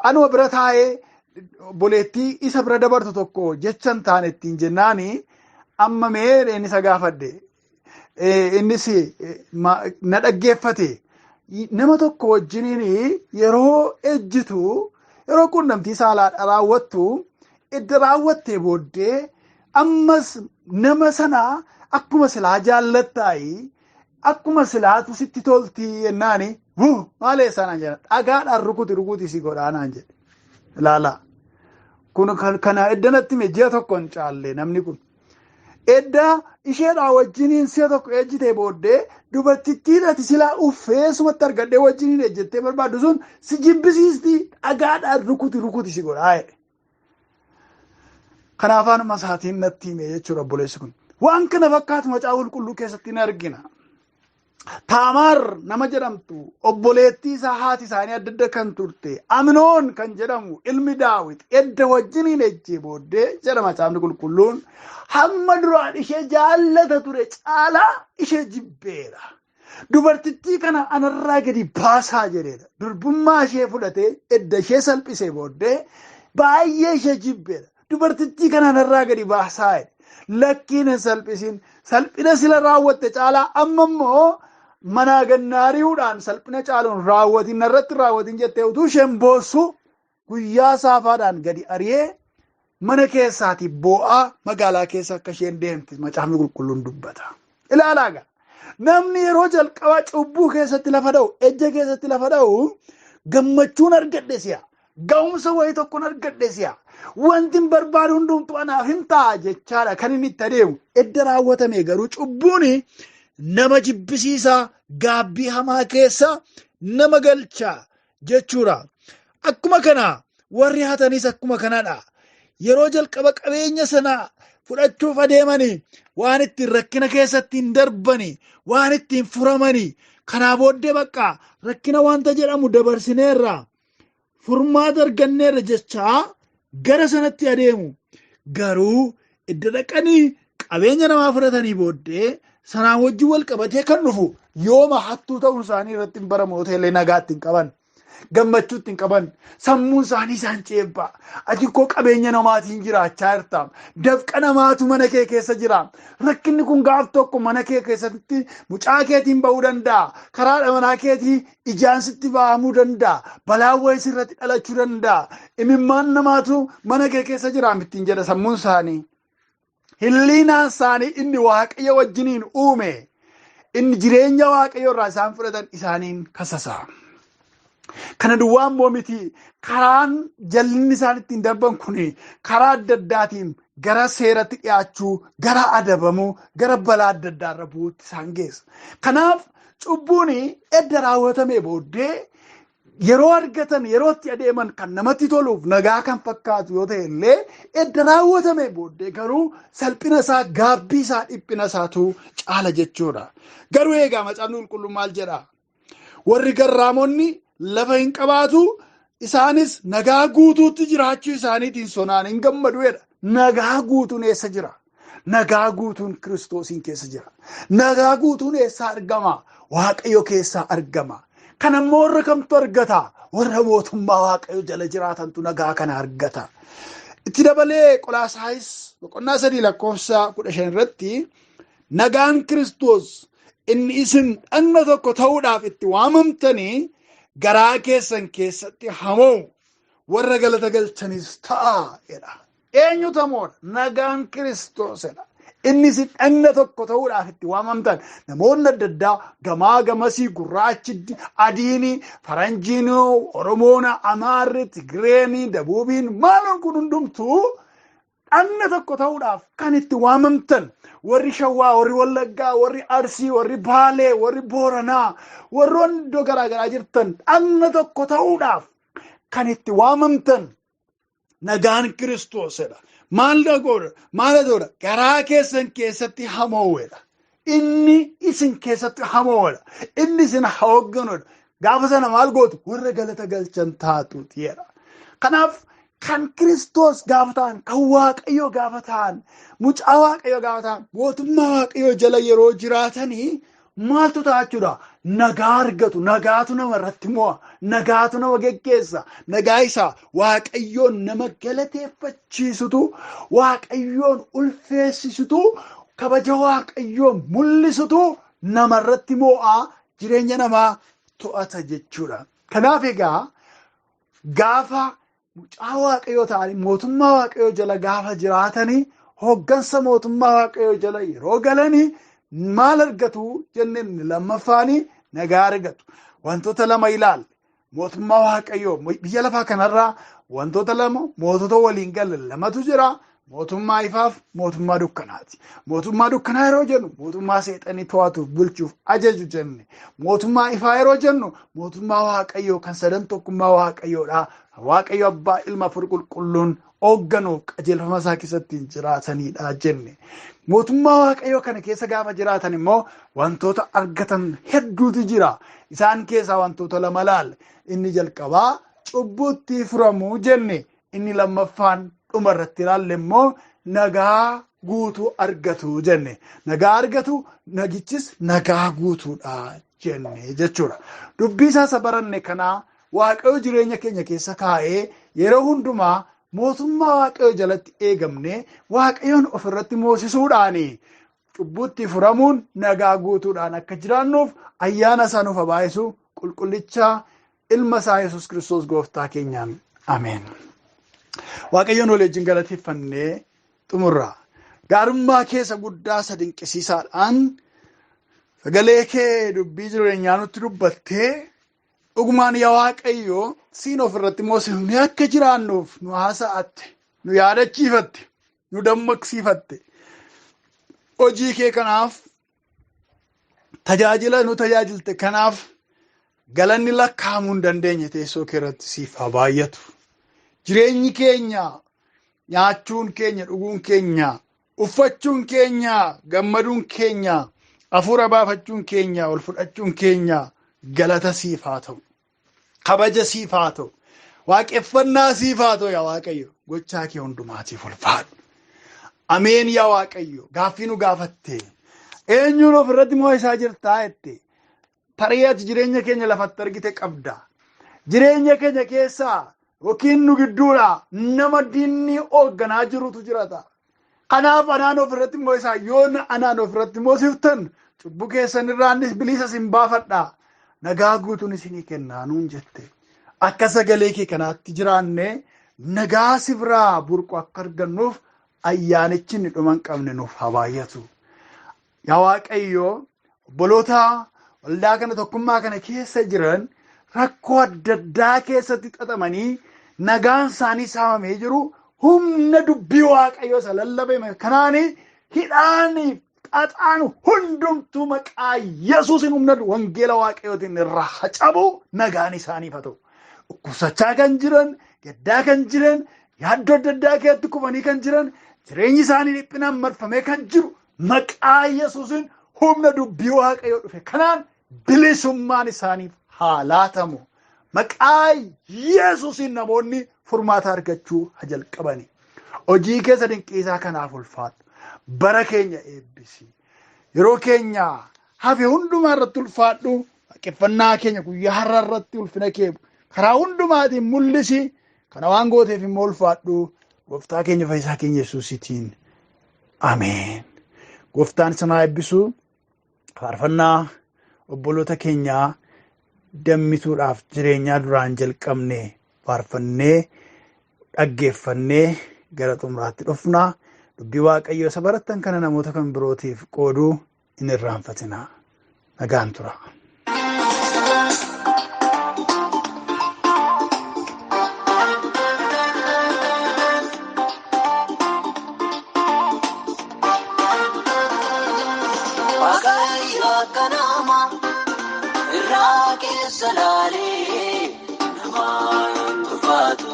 Anuma bira taa'ee obboleettii isa bira dabartu tokko jecha hin taane ittiin jennaani amma mee isa gaafadhe. Innis na dhaggeeffate. Nama tokko wajjiniin yeroo ejjitu yeroo quunnamtii saalaa raawwattu edda raawwattee booddee ammas nama sana akkuma silaa jaallattaayi Akkuma silaatu sitti tolti jennaani maal eessaa naan jedha. Dhagaadhaan rukuti rukuti si godhaa naan jedhe. Ilaalaa. Kun kana eddanatti hime ji'a tokko hin caalle namni kun. Edda isheedhaa wajjiniin si'a tokko ejjitee booddee dubartittiin ati silaa uffee sumatti argadhee wajjiniin ejjettee barbaaddu sun si jibbisiisti dhagaadhaan rukuti rukuti si godhaa jedhe. Kanaaf afaanuma isaatiin natti hime jechuudha obboleessi kun. Waan kana fakkaatu macaafa qulqulluu keessatti ni argina. Taamaar nama jedhamtu obboleettii isaa haati isaanii adda adda kan turte Aminoon kan jedhamu ilmi Daawit edda wajjiniin ejjee booddee jedha macaafni qulqulluun hamma duraan ishee jaallata ture caalaa ishee jibbeera. Dubartittii kana anarraa gadi baasaa jedheera. Durbummaa ishee fudhatee edda ishee salphisee booddee baay'ee ishee jibbeera. Dubartittii kana anarraa gadi baasaa jedhe. Lakkiin hin salphisiin salphina sila raawwatte caalaa amma immoo manaa gannaari'uudhaan salphina caaluun raawwatiin narratti raawwatiin jettee utuu isheen boossu guyyaa saafaadhaan gadi ari'ee mana keessaatii boo'aa magaalaa keessa akka isheen deemte macaafni qulqulluun dubbata. Ilaalaa egaa namni yeroo jalqabaa cubbuu keessatti lafa dha'u ejja keessatti lafa dha'u gammachuun argadhe si'a. Ga'umsa wayii tokkoon argadhe si'a. Wanti hin barbaadu hundumtuu anaaf hin ta'a jechaadha kan inni itti adeemu. Edda raawwatame garuu cubbuun nama jibbisiisaa gaabbii hamaa keessa nama galcha jechuudha. Akkuma kana warri hatanis akkuma kanadha. Yeroo jalqaba qabeenya sana fudhachuuf adeemanii waan ittiin rakkina keessatti hin darbani waan ittiin furamani kanaa booddee bakka rakkina wanta jedhamu dabarsineerra. Furmaata arganneerra jechaa gara sanatti adeemu. Garuu edda dhaqanii qabeenya namaa fudhatanii booddee sanaan wajjin wal qabatee kan dhufu yooma hattuu ta'uun isaanii irratti hin baramu hoteelee nagaatti hin qaban. Gammachuu hin qaban. Sammuun isaanii isaan ceebba. Ati koo qabeenya namaatiin jiraachaa jirta. Dafqa namaatu mana kee keessa jira. Rakkinni kun gaaf tokko mana kee keessatti mucaa keetiin ba'uu danda'a. Karaa manaa keetii ijaan sitti ba'amuu danda'a. Balaan wayii sirratti dhalachuu danda'a. Imimmaan namaatu mana kee keessa jira ittiin jedha sammuun isaanii. Hilliinaan isaanii inni waaqayyo wajjiniin uume. Inni jireenya waaqayyo irraa isaan fudhatan isaaniin kasasa. Kana duwwaa immoo miti karaan jallinni isaan ittiin darban kun karaa adda addaatiin gara seeratti dhiyaachuu, gara adabamuu, gara balaa adda addaarra bu'uutti isaan geessa. Kanaaf cubbuun edda raawwatamee booddee yeroo argatan yeroo itti adeeman kan namatti toluuf nagaa kan fakkaatu yoo ta'e illee edda raawwatamee booddee garuu salphina isaa, gaabbii isaa, dhiphina isaatu caala jechuudha. Garuu eegaa macaafni qulqulluun maal jedhaa? Warri garraamonni lafa hin qabaatu isaanis nagaa guutuutti jiraachuu isaaniitiin sonaan hin gammadu jedha. Nagaa guutuun eessa jira? Nagaa guutuun Kiristoosiin keessa jira. Nagaa guutuun eessaa argama? Waaqayyo keessaa argama. Kana immoo warra kamtu argata? Warra mootummaa Waaqayyo jala jiraatantu nagaa kana argata. Itti dabalee Qolaasaayis boqonnaa 3 lakkoofsa 15 irratti nagaan Kiristoos inni isin dhagna tokko ta'uudhaaf itti waamamtanii garaa keessan keessatti hamoo warra galata galchanis ta'a jedha. Eenyutu hamoodha? Nagaan Kiristoosidha. Inni isin dhagna tokko ta'uudhaaf itti waamamtan. Namoonni adda addaa gamaa gamasii gurraachi, adiin, faranjiin, Oromoon, Amaarri, Tigreen, Dabuubiin maaloon kun hundumtuu dhagna tokko ta'uudhaaf kan itti waamamtan. Warri Shawwaa, warri Wallaggaa, warri Arsii, warri Baalee, warri Booranaa, warroonni iddoo garaagaraa jirtan dhagna tokko ta'uudhaaf kan itti waamamtan nagaan Kiristoosidha. Maal godha? Maal godha? Garaa keessan keessatti hamoowedha. Inni isin keessatti hamoowedha. Inni isin hoogganudha. Gaafa sana maal gootu? Warra galata galchan taatuuti jedha. Kanaaf kan Kiristoos gaafa ta'an, kan Waaqayyoo gaafa ta'an, mucaa Waaqayyoo gaafa ta'an, mootummaa Waaqayyoo jala yeroo jiraatanii maaltu ta'a jechuudha? Nagaa argatu. Nagaatu nama irratti mo'a. Nagaatu nama geggeessa. Nagaa isaa Waaqayyoon nama galateeffachiisutu, Waaqayyoon ulfeessisutu, kabaja Waaqayyoon mul'isutu nama irratti mo'a, jireenya namaa to'ata jechuudha. Kanaaf egaa gaafa mucaa Waaqayyoo ta'anii mootummaa Waaqayyoo jala gaafa jiraatanii hooggansa mootummaa Waaqayyoo jala yeroo galanii maal argatu jenneen lammaffaani nagaa argatu. Wantoota lama ilaalle. Mootummaa Waaqayyoo biyya lafaa kanarraa wantoota lama mootota waliin galan lamatu jira. Mootummaa ifaaf mootummaa dukkanaati. Mootummaa dukkanaa yeroo jennu mootummaa seexanii to'atuuf bulchuuf ajaju jenne. Mootummaa ifaa yeroo jennu mootummaa Waaqayyoo kan sadan tokkummaa Waaqayyoodha. Waaqayyo abbaa ilma afuura qulqulluun hoogganuuf qajeelfama isaa keessatti jiraatanidha jenne. Mootummaa Waaqayyoo kana keessa gaafa jiraatan immoo wantoota argatan hedduutu jira. Isaan keessaa wantoota lama ilaalle. Inni jalqabaa cubbuutti furamuu jenne. Inni lammaffaan dhuma irratti ilaalle immoo nagaa guutuu argatu jenne. Nagaa argatu, nagichis nagaa guutuudha jenne jechuudha. Dubbii isaa baranne kanaa Waaqayyo jireenya keenya keessa kaa'ee yeroo hundumaa mootummaa Waaqayyoo jalatti eegamne Waaqayyoon ofirratti moosisuudhaan cubbuutti furamuun nagaa guutuudhaan akka jiraannuuf ayyaana isaa nuuf baay'isu qulqullicha ilma isaa Yesuus Kiristoos gooftaa keenyaan ameen. Waaqayyoon walii wajjin galateeffannee xumurra. Gaarummaa keessa guddaa isa dinqisiisaadhaan sagalee kee dubbii jireenyaa nutti dubbattee dhugumaan yaa Waaqayyo siin ofirratti moosifnee akka jiraannuuf nu haasa'atte, nu yaadachiifatte, nu dammaqsiifatte. Hojii kee kanaaf tajaajila nu tajaajilte kanaaf galanni lakkaa'amuu hin dandeenye teessoo kee irratti siif haa baay'atu. Jireenyi keenya, nyaachuun keenya, dhuguun keenya, uffachuun keenya, gammaduun keenya, hafuura baafachuun keenya, ol fudhachuun keenya galata siif haa ta'u. Kabaja siif haa ta'u. Waaqeffannaa siif haa ta'u yaa Waaqayyo. Gochaa kee hundumaatiif ulfaadhu. Ameen yaa Waaqayyo. Gaaffii nu gaafatte. Eenyuun ofirratti mo'isaa jirtaa jette. Tarii ati jireenya keenya lafatti argite qabda. Jireenya keenya keessaa yookiin nu gidduudha nama diinni hoogganaa jirutu jirata. Kanaaf anaan ofirratti mo'isaa yoo anaan ofirratti moosiftan cubbuu keessan irraanis bilisa isin baafadha. Nagaa guutuun isinii kennaa nuun jette. Akka sagalee kee kanaatti jiraanne nagaa si biraa burqu akka argannuuf ayyaanichi inni dhuma hin qabne nuuf haa baay'atu. Yaa Waaqayyo obboloota waldaa kana tokkummaa kana keessa jiran rakkoo adda addaa keessatti xaxamanii nagaan isaanii saamamee jiru humna dubbii Waaqayyoo isa lallabame kanaan hidhaan xaxaan hundumtuu maqaa Yesuusin humna wangeela Waaqayyootiin irraa hacabu nagaan isaaniif haa ta'u. Dhukkubsachaa kan jiran, gaddaa kan jiran, yaaddoo adda addaa keessatti kufanii kan jiran, jireenyi isaanii dhiphinaan marfamee kan jiru maqaa Yesuusin humna dubbii Waaqayyoo dhufe kanaan bilisummaan isaaniif haa laatamu. Maqaa Yesuusin namoonni furmaata argachuu haa jalqabani. Hojii keessa dinqiisaa kanaaf ulfaadhu. Bara keenya eebbisi. Yeroo keenya hafe hundumaa irratti ulfaadhu. Waaqeffannaa keenya guyyaa har'a irratti ulfina kee karaa hundumaatiin mul'isi. Kana waan gooteef immoo ulfaadhu. Gooftaa keenya fayyisaa keenya Yesuusiitiin. Ameen. Gooftaan isin haa eebbisu. Faarfannaa obboloota keenyaa dammituudhaaf jireenyaa duraan jalqabne faarfannee dhaggeeffannee gara xumuraatti dhufna. Dubbii Waaqayyoo isa barattan kana namoota kan birootiif qooduu hin irraanfatinaa. Nagaan tura. Waaqayyo akka nama irraa keessa laalee namaa hin tuffatu.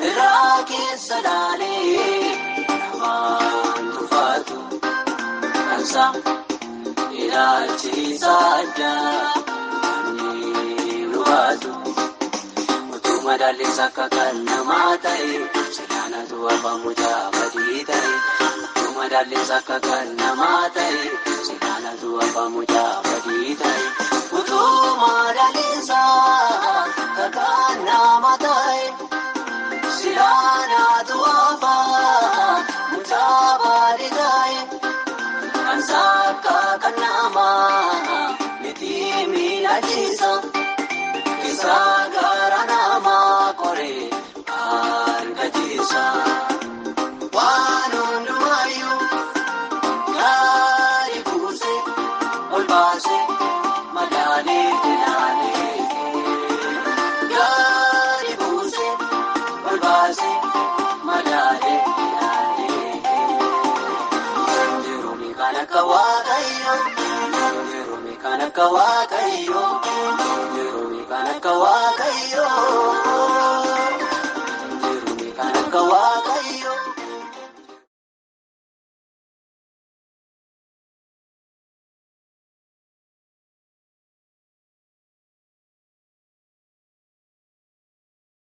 Irraa keessa laalee namaa hin tuffatu. Kansa ilaalchiisa addaa namni hubatu. Utuu madaallis akka kan namaa ta'e silaanatu afaan mucaa badii ta'e. Utuu madaallis akka kan namaa ta'e silaanatu afaan mucaa badii ta'e. Utuu madaallis akka kan namaa ta'e silaanatu afaan mucaa badii ta'e. Kansa akka kan namaa miti miidhagisa. Isa gara namaa koree argachiisa. Waan hundumayyuu gaarii. akka Waaqayyoo. Jiruumi kan akka Waaqayyoo. Jiruumi kan akka Waaqayyoo. Jiruumi kan akka Waaqayyoo.